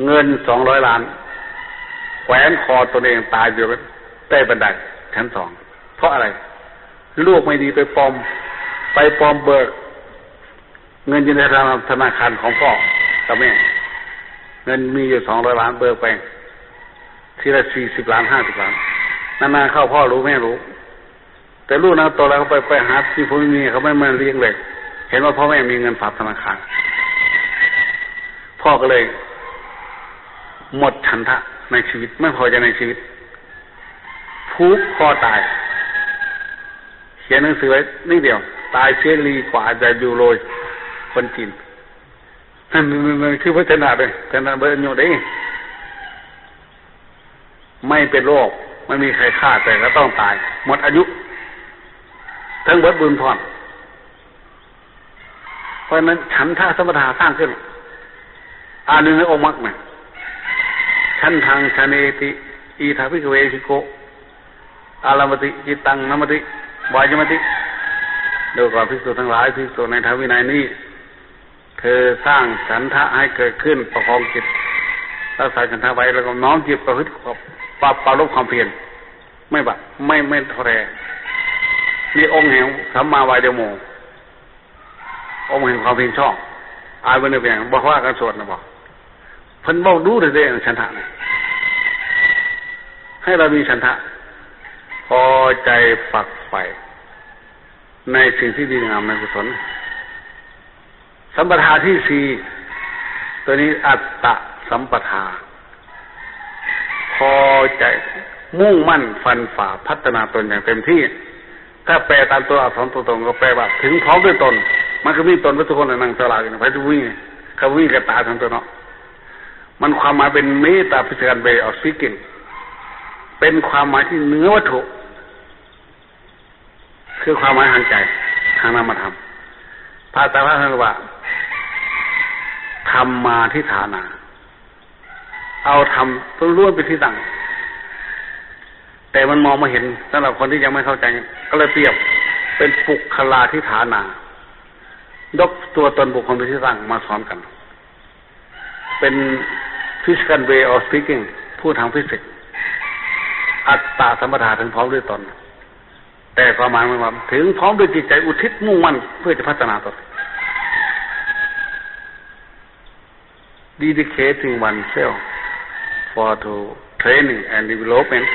ເງິນສອງຮ້ອຍລ້ານ ແຂວນຄໍຕົນເອງ ຕາຍຢູ່ໃຕ້ບັນໄດຊັ້ນສອງ. ເພາະອະໄລ? ລູກໄມ່ດີ ໄປປອມ ໄປປອມເບີກເງິນຢູ່ໃນທະນາຄານຂອງພໍ່ກັບແມ່. ເງິນມີຢູ່ສອງຮ້ອຍລ້ານ ເບີກໄປທີລະສີ່ສິບລ້ານ ຫ້າສິບລ້ານ. ນານໆ ເຂົ້າພໍ່ຮູ້ແມ່ຮູ້. ແຕ່ລູກນາງໂຕແລ້ວ ເຂົາໄປ ໄປຫາທີ່ຜູ້ມີເມຍ ເຂົາໄປມາລ້ຽງເລີຍ. ເຫັນວ່າພໍ່ແມ່ມີເງິນຝາກທະນາຄານ ພໍ່ກໍເລີຍໝົດສັນທະໃນຊີວິດ, ໄມ່ພໍໃຈໃນຊີວິດ, ຜູກຄໍຕາຍ. ຂຽນໜັງສືໄວ້ນິດດຽວ, ຕາຍເສຍດີກວ່າຈະຢູ່ໂລຍ. ຄົນຈີນ ນັ້ນ ນັ້ນ ນັ້ນຄືພັດທະນາເດ້, ແຕ່ນັ້ນເບິດອາຍຸເດ້. ໄມ້ເປັນໂລກ, ມັນມີໃຄຂ້າ, ແຕ່ກໍຕ້ອງຕາຍ, ໝົດອາຍຸ, ທັງເບິດບຸນພອນ. ເພາະນັ້ນ ສັນທະສຳປະທາສ້າງຂຶ້ນ, ອ່ານຢູ່ໃນອົງມັກນະ, ສັນທັງ ສະເນຕິ ອິດຖະ ພິກຂະເວ ພິກຂຸ ອາລະມະຕິ ຈິດຕັງ ນະມະຕິ ວາຍະມະຕິ. ດູກວ່າ ພິກຂຸທັງຫຼາຍ, ພິກຂຸໃນທຳວິໄນນີ້ ເທີສ້າງສັນທະໃຫ້ເກີດຂຶ້ນ, ປະຄອງຈິດ, ຮັກສາສັນທະໄວ້, ແລ້ວກໍນ້ອມຈິດປະພຶດ ປະ ປະລົບຄວາມພຽນ, ໄມ່ບາ ໄມ່ ໄມ່ທໍ້ແທ້. ມີອົງແຫ່ງສຳມາວາຍາໂມ, ອົງແຫ່ງຄວາມພຽນຊອກ. ອ່ານເບິ່ງເດີ ເປັນຫຍັງບໍ່ພາກັນສວດນະບໍ? ເພິ່ນເວົ້າດູເດ້ ສັນທະນະ, ໃຫ້ເຮົາມີສັນທະ, ພໍໃຈຝັກໃຝ່ໃນສິ່ງທີ່ດີງາມ ໃນກຸສົນ. ສຳປະທາທີສີ່ ຕົວນີ້ ອັດຕະສຳປະທາ, ພໍໃຈ, ມຸ່ງໝັ້ນ, ຟັນຝ່າ, ພັດທະນາຕົນຢ່າງເຕັມທີ່. ຖ້າແປຕາມຕົວອັກສອນຕົງໆ ກໍແປວ່າ ເຖິງພ້ອມດ້ວຍຕົນ. ມັນກໍມີຕົນເບິດທຸກຄົນແຫຼະ, ນັ່ງສາລາຢູ່ນີ້ ໃຜຊິບໍ່ມີ? ຄັນບໍ່ມີກໍຕາຍທັງຕົວເນາະ. ມັນຄວາມໝາຍເປັນ metaphysical way of speaking, ເປັນຄວາມໝາຍທີ່ເໜືອວັດຖຸ, ຄືຄວາມໝາຍທາງໃຈ, ທາງນາມະທຳ. ພາສາພາເຮົາເອີ້ນວ່າ ທຳມາທິຖານາ, ເອົາທຳລ້ວນເປັນທີ່ຕັ້ງ. ແຕ່ມັນມອງບໍ່ເຫັນ, ສຳລັບຄົນທີ່ຍັງໄມ່ເຂົ້າໃຈ ກໍເລີຍປຽບເປັນປຸກຄະລາທິຖານາ, ຍົກຕົວຕົນບຸກຄົນເປັນທີ່ຕັ້ງມາສອນກັນ. ເປັນ physical way of speaking, ພູດທາງຟີຊິກ. ອັດຕະສຳປະທາ ເຖິງພ້ອມດ້ວຍຕົນ, ແຕ່ຄວາມໝາຍມັນວ່າ ເຖິງພ້ອມດ້ວຍຈິດໃຈອຸທິດມຸ່ງໝັ້ນເພື່ອຈະພັດທະນາຕົນ. Dedicating oneself for to training and development,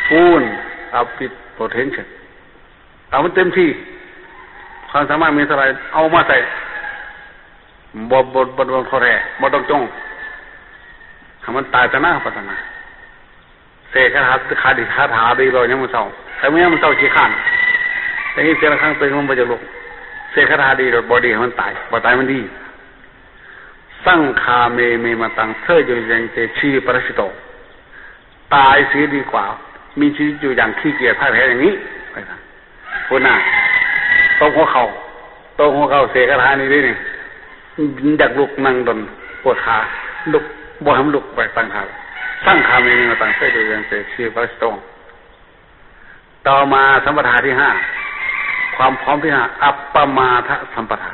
full up with potential. ເອົາມັນເຕັມທີ່, ຄວາມສາມາດມີເທົ່າໃດ ເອົາມາໃສ່, ບໍ່ ບໍ່ ບໍ່ຕ້ອງທໍ້ແທ້, ບໍ່ຕ້ອງຈົ່ງ, ໃຫ້ມັນຕາຍຕາໜ້າພັດທະນາ. ເສກຄາຖາ ຄາດີ ຄາຖາດີໂລດຍາມມື້ເຊົ້າ, ຖ້າມື້ຍາມມື້ເຊົ້າຂີ້ຄ້ານ, ໄດ້ຍິນສຽງລະຄັງຕຶງ ມັນບໍ່ຢາກລຸກ. ເສກຄາຖາດີໂລດ, ບໍ່ດີໃຫ້ມັນຕາຍ, ບໍ່ຕາຍມັນດີ. ສັງຄາເມ ເມມະຕັງ ເສ ໂຍ ຍັງ ເຕ ຊີວິປະຣາຊິໂຕ. ຕາຍເສຍດີກວ່າມີຊີວິດຢູ່ຢ່າງຂີ້ກຽດພ່າຍແພ້ຢ່າງນີ້. ພຸ້ນນະ, ຕົບຫົວເຂົ່າ, ຕົບຫົວເຂົ່າ ເສກຄາຖານີ້ເດ້ນີ້. ຢາກລຸກນັ່ງດົນ, ປວດຂາ, ລຸກ, ບໍ່ໃຫ້ມັນລຸກໄປຕັ້ງທ່າ. ສັງຄາເມ ເມມະຕັງ ເສ ໂຍ ຍັງ ເຕ ຊີວິປະຣາຊິໂຕ. ຕໍ່ມາສຳປະທາທີຫ້າ, ຄວາມພ້ອມທີຫ້າ, ອັບປະມາທະສຳປະທາ.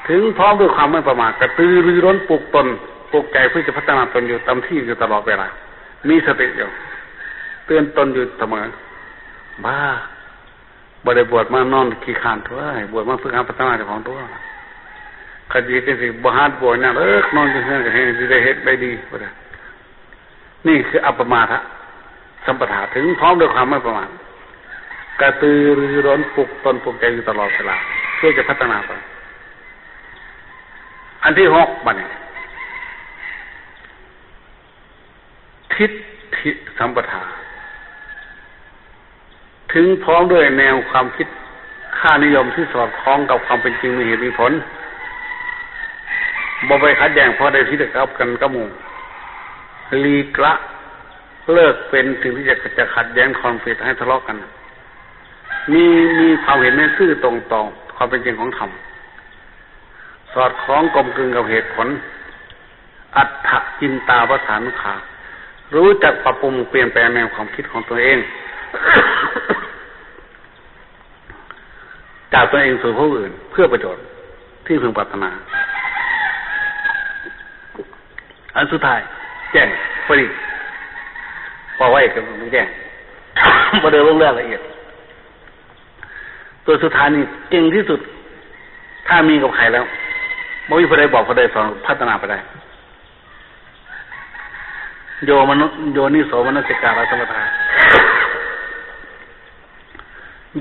ເຖິງພ້ອມດ້ວຍຄວາມໄມ່ປະໝາດ, ກະຕືລືລົ້ນ ປຸກຕົນ, ປຸກໃຈເພື່ອຈະພັດທະນາຕົນຢູ່ຕາມທີ່ຢູ່ຕະຫຼອດເວລາ, ມີສະຕິຢູ່, ເຕືອນຕົນຢູ່ສະເໝີ. ບ້າ, ບໍ່ໄດ້ບວດມານອນຂີ້ຄ້ານຕົວະ, ບວດມາຝຶກຫັດພັດທະນາເຈົ້າຂອງຕົວະ. ຄັນຊິເຮັດຈັ່ງຊີ້ ບໍ່ຫັດບວດຫຍັງເລີຍ, ນອນຢູ່ເຮືອນກໍແຮ່ງຊິໄດ້ເຮັດໄດ້ດີ, ບໍ່ໄດ້. ນີ້ຄືອັບປະມາທະສຳປະທາ, ເຖິງພ້ອມດ້ວຍຄວາມໄມ່ປະໝາດ, ກະຕືລືລົ້ນ ປຸກຕົນ ປຸກໃຈຢູ່ຕະຫຼອດເວລາ ເພື່ອຈະພັດທະນາໄປ. ອັນທີຫົກ ບັດນີ້ ທິດຖິສຳປະທາ. ເຖິງພ້ອມດ້ວຍແນວຄວາມຄິດຄ່ານິຍົມທີ່ສອດຄ່ອງກັບຄວາມເປັນຈິງ ມີເຫດມີຜົນ, ບໍ່ໄປຂັດແຍ່ງເພາະໄດ້ຜິດກັບກັນກັບໝູ່. ຫຼີກລະເລີກເປັນສິ່ງທີ່ຈະ ຈະຂັດແຍ້ງຄອນຟລິກໃຫ້ທະເລາະກັນ. ມີ ມີຄວາມເຫັນໃນຊື່ຕົງຕໍ່ຄວາມເປັນຈິງຂອງທຳ, ສອດຄ່ອງກົມກືນກັບເຫດຜົນ, ອັດຖະຈິນຕາປະສານຸຄາ, ຮູ້ຈັກປັບປຸງປ່ຽນແປງແນວຄວາມຄິດຂອງຕົນເອງ ຈາກຕົນເອງສູ່ຜູ້ອື່ນເພື່ອປະໂຫຍດທີ່ເພິ່ງປາດຖະໜາ. ອັນສຸດທ້າຍ ແຈ້ງ ປະດິດ ເວົ້າໄວ້ກໍແຈ້ງ ບໍ່ໄດ້ລົງລາຍລະອຽດ. ຕົວສຸດທ້າຍນີ້ເກັ່ງທີ່ສຸດ, ຖ້າມີກັບໃຜແລ້ວ ບໍ່ມີຜູ້ໃດບອກຜູ້ໃດສອນ ພັດທະນາໄປໄດ້. ໂຍມະໂນ ໂຍນິໂສມະນະສິກາລະສະມະຖາ.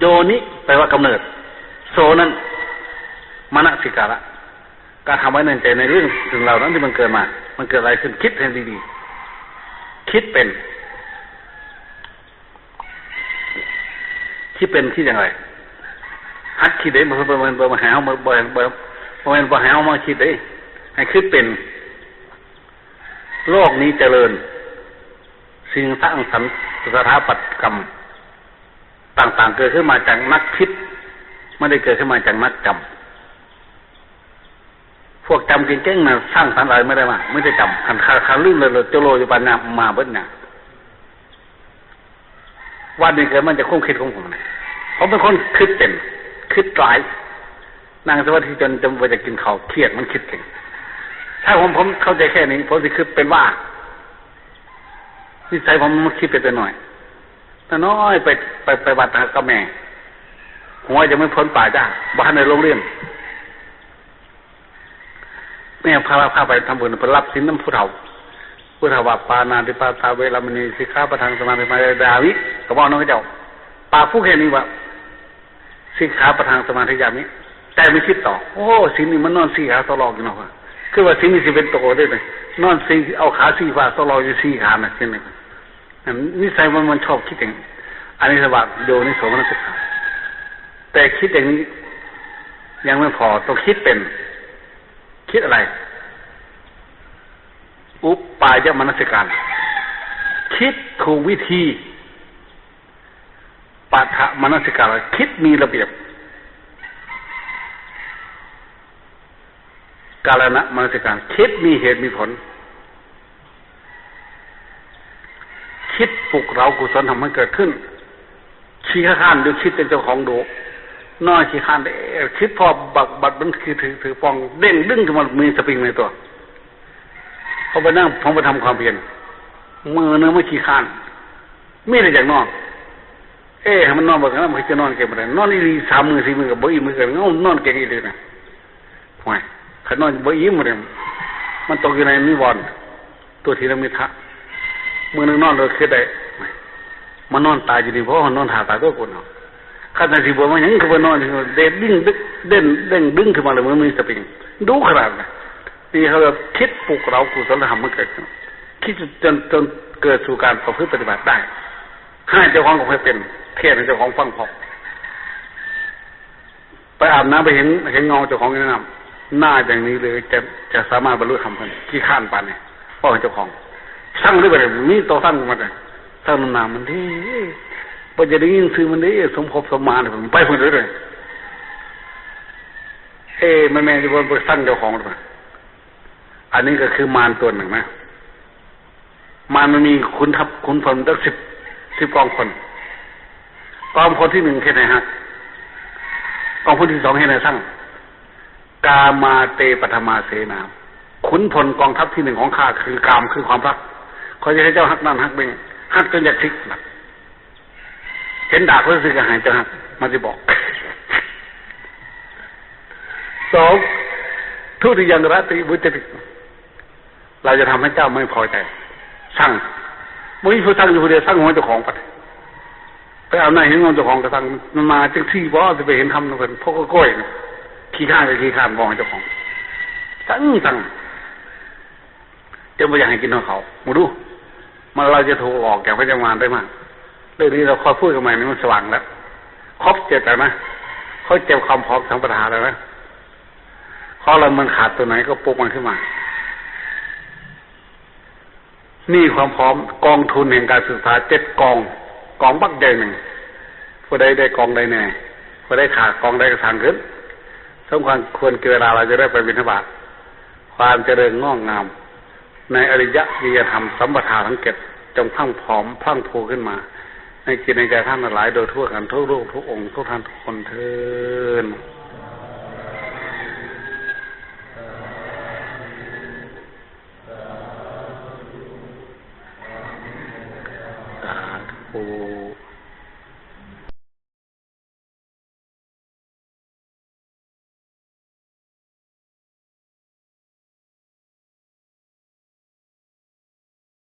ໂຍນິ ແປວ່າກຳເນີດ, ໂສນັ້ນ ມະນະສິກາລະ ກະທຳໄວ້ໃນໃຈໃນເລື່ອງເຖິງເຫຼົ່ານັ້ນທີ່ມັນເກີດມາ, ມັນເກີດອະໄລຂຶ້ນ, ຄິດໃຫ້ດີໆ, ຄິດເປັນ. ຄິດເປັນ ຄິດຢ່າງໃດ? ຫັດຄິດເດ້, ບໍ່ແມ່ນ ບໍ່ແມ່ນ ບໍ່ແມ່ນໃຫ້ເຮົາ ບໍ່ ບໍ່ ບໍ່ແມ່ນບໍ່ໃຫ້ເຮົາມາຄິດເດ້, ໃຫ້ຄິດເປັນ. ໂລກນີ້ຈະເລີນ, ສິ່ງສ້າງສັນສະຖາປັດກຳຕ່າງໆ ເກີດຂຶ້ນມາຈາກນັກຄິດ, ບໍ່ໄດ້ເກີດຂຶ້ນມາຈາກນັກຈຳ. ພວກຈຳເກັ່ງໆ ນະ ສ້າງສັນອະໄລບໍ່ໄດ້ມາ, ມີແຕ່ຈຳ. ຄັນ ຄັນ ຄັນລືມແລ້ວ ໂຈໂລຢູ່ປານຍາມມາເບິດນະ. ວັນນີ້ເກີດມາຈາກຄວາມຄິດຂອງຜົມນະ. ຜົມເປັນຄົນຄິດເປັນ, ຄິດຫຼາຍ, ນັ່ງສະມາທິຈົນ ຈົນບໍ່ຢາກກິນເຂົ້າ, ຄຽດ, ມັນຄິດເກັ່ງ. ຖ້າຜົມ ຜົມເຂົ້າໃຈແຄ່ນີ້, ຜົມຊິຄິດເປັນວ່າ ນິໄສຜົມມັນຄິດເປັນແຕ່ນ້ອຍ. ນ້ອຍໆ ໄປ ໄປ ໄປວັດກັບແມ່, ຫົວຈະແມ່ນພົນປ່າຈ້າ, ບໍ່ທັນໄດ້ລົງຮຽນ. ແມ່ພາ ພາໄປທຳບຸນ, ໄປຮັບສິນນຳຜູ້ເຖົ້າ. ຜູ້ເຖົ້າວ່າ ປານາຕິປາຕາ ເວລະມະນີ ສິກຂາປະທັງ ສະມາທິຍາມິ. ກໍເວົ້ານຳເຂົາເຈົ້າ, ປາກຜູ້ແຄ່ນີ້ວ່າ ສິກຂາປະທັງ ສະມາທິຍາມິ. ແຕ່ໄປຄິດຕໍ່, ໂອ້ ສິນນີ້ມັນນອນສີ່ຂາສະຫຼອກຢູ່ເນາະ. ຄືວ່າສິນນີ້ຊິເປັນໂຕເດ້, ນອນສີ່ ເອົາຂາສີ່ຂາສະຫຼອກຢູ່ສີ່ຂານະ, ສິນນີ້. ອັນນິໄສມັນ ມັນຊອບຄິດເອງ. ອັນນີ້ເອີ້ນວ່າໂຍນິໂສມະນະສິກາ. ແຕ່ຄິດຢ່າງນີ້ຍັງບໍ່ພໍ, ຕ້ອງຄິດເປັນ. ຄິດອະໄລ? ອຸປາຍະມະນະສິການ, ຄິດຖືກວິທີ. ປະຖະມະນະສິການ, ຄິດມີລະບຽບ. ກາລະນະມະນະສິການ, ຄິດມີເຫດມີຜົນ, ຄິດປຸກເລົາກຸສົນທຳໃຫ້ເກີດຂຶ້ນ. ຂີ້ຄ້ານຢູ່, ຄິດແຕ່ເຈົ້າຂອງດຸ, ນອນຂີ້ຄ້ານເດ້, ຄິດພໍບັດ ບັດມັນຄືຖືກ ຖືກປ່ອງ, ເດ້ງດຶງຂຶ້ນມາ, ມີສະປຣິງໃນຕົວ. ເຮົາໄປນັ່ງ ເຮົາໄປທຳຄວາມພຽນ, ມື້ໜຶ່ງມັນຂີ້ຄ້ານ, ມີແຕ່ຢາກນອນ. ເອ ໃຫ້ມັນນອນເບິ່ງນະ, ມັນຈະນອນເກັ່ງປານໃດ? ນອນອີ່ຫຼີສາມມື້ສີ່ມື້ກໍບໍ່ອີ່ມຄືກັນ, ເອົາ ນອນເກັ່ງອີ່ຫຼີນະ. ໂອ້ຍ ຄັນນອນບໍ່ອີ່ມ ມັນຕົກຢູ່ໃນນິວອນ, ຕຸຕິຍະນິມິດຖະ. ມື້ໜຶ່ງນອນໂດຍຄິດໄດ້, ມານອນຕາຍຢູ່ນີ້ບໍ, ນອນຖ້າຕາຍຕົວໂກນເນາະ. ຄັນຊິບໍ່ມາຫຍັງ ຄືບໍ່ນອນ, ເດ້ງດຶງ ເດ້ງ ເດ້ງດຶງຂຶ້ນມາເລີຍ, ມັນມີສະປຣິງ ດຸຂະໜາດນະ. ທີ່ເຂົາເອີ້ນຄິດປຸກເລົາກຸສົນທຳໃຫ້ເກີດຂຶ້ນ, ຄິດຈົນ ຈົນເກີດສູ່ການປະພຶດປະຕິບັດໄດ້. ໃຫ້ເຈົ້າຂອງກໍໃຫ້ເປັນ, ເທດໃຫ້ເຈົ້າຂອງຟັງພ້ອມ. ໄປອາບນ້ຳ ໄປເຫັນ ເຫັນເງົາເຈົ້າຂອງຢູ່ໃນນ້ຳ, ໜ້າຢ່າງນີ້ເລີຍ ຈະ ຈະສາມາດບັນລຸທຳໄດ້, ຂີ້ຄ້ານປານນີ້. ເວົ້າໃຫ້ເຈົ້າຂອງ ສັ່ງເລີຍ, ບັດນີ້ມີໂຕສັ່ງມາເລີຍ, ສັ່ງນຳໜ້າມັນເດ້, ບໍ່ຢາກໄດ້ຍິນຊື່ມັນເດ້, ສົມຄົບສົມມາເດ້, ໄປພຸ້ນເລີຍ. ເອ ມັນແມ່ນຢູ່ບໍ່? ໄປສັ່ງເຈົ້າຂອງ. ອັນນີ້ກໍຄືມານຕົວໜຶ່ງນະ. ມານມັນມີຂຸນທັບ ຂຸນພົນຕັ້ງສິບ ສິບກອງພົນ. ກອງພົນທີໜຶ່ງເຮັດໃຫ້ຮັກ, ກອງພົນທີສອງເຮັດໃຫ້ຊັງ. ກາມາເຕປະຖະມາເສນາ, ຂຸນພົນກອງທັບທີໜຶ່ງຂອງຂ້າຄືກາມ, ຄືຄວາມຮັກ. ຂ້ອຍຈະໃຫ້ເຈົ້າຮັກນັ້ນຮັກນີ້, ຮັກຈົນຢາກສິກ. ເຫັນດາບເພິ່ນຊື່ກໍໃຫ້ເຈົ້າຮັກ, ມັນຊິບອກ. ສອງ ທຸຕິຍັງ ລະຕິ ວຸດຈະຕິ, ເຮົາຈະທຳໃຫ້ເຈົ້າໄມ່ພໍໃຈ. ສັ່ງ, ບໍ່ມີຜູ້ສັ່ງຢູ່ຜູ້ດຽວ, ສັ່ງຫົວເຈົ້າຂອງໄປ. ໄປອາບນ້ຳເຫັນເງົາເຈົ້າຂອງກໍສັ່ງ, ມັນມາຈັ່ງຊີ້ບໍ? ຊິໄປເຫັນທຳນຳເພິ່ນ, ພວກກ້ອຍໆ ນະ. ຂີ້ຄ້ານກໍຂີ້ຄ້ານ, ບອກໃຫ້ເຈົ້າຂອງ. ສັ່ງ, ສັ່ງ. ເຈົ້າບໍ່ຢາກໃຫ້ກິນຮອດເຂົາ. ມາດູ, ມັນ ເຮົາຈະຖືກອອກຈາກພະຍາມານໄດ້ມາ. ເລື່ອງນີ້ເຮົາຄ່ອຍຄຸຍກັນໃໝ່, ນີ້ມັນສະຫວ່າງແລ້ວ. ຄົບເຈັດແລ້ວນະ, ເຂົາເຈັບຄວາມພອມທຳມະດາແລ້ວນະ. ເພາະລະມັນຂາດຕົວໃດກໍປຸກມັນຂຶ້ນມາ. ມີຄວາມພ້ອມກອງທຶນແຫ່ງການສຶກສາເຈັດກອງ, ກອງບັກໃຫຍ່ໜຶ່ງ, ຜູ້ໃດໄດ້ກອງໃດແດ່, ຜູ້ໃດຂາດກອງໃດກໍສ້າງຂຶ້ນ. ສົມຄວນແກ່ເວລາ ເຮົາຈະໄດ້ໄປບິນທະບາດ. ຄວາມຈະເລີນງອກງາມໃນອະລິຍະວິລິຍະທຳສຳປະທາທັງເຈັດ ຈົ່ງພລັງຜອມພລັງພູຂຶ້ນມາໃນຈິດໃນໃຈທ່ານທັງຫຼາຍໂດຍທົ່ວກັນ ທຸກຮູບທຸກອົງ ທຸກທ່ານທຸກຄົນເທີ້ນ.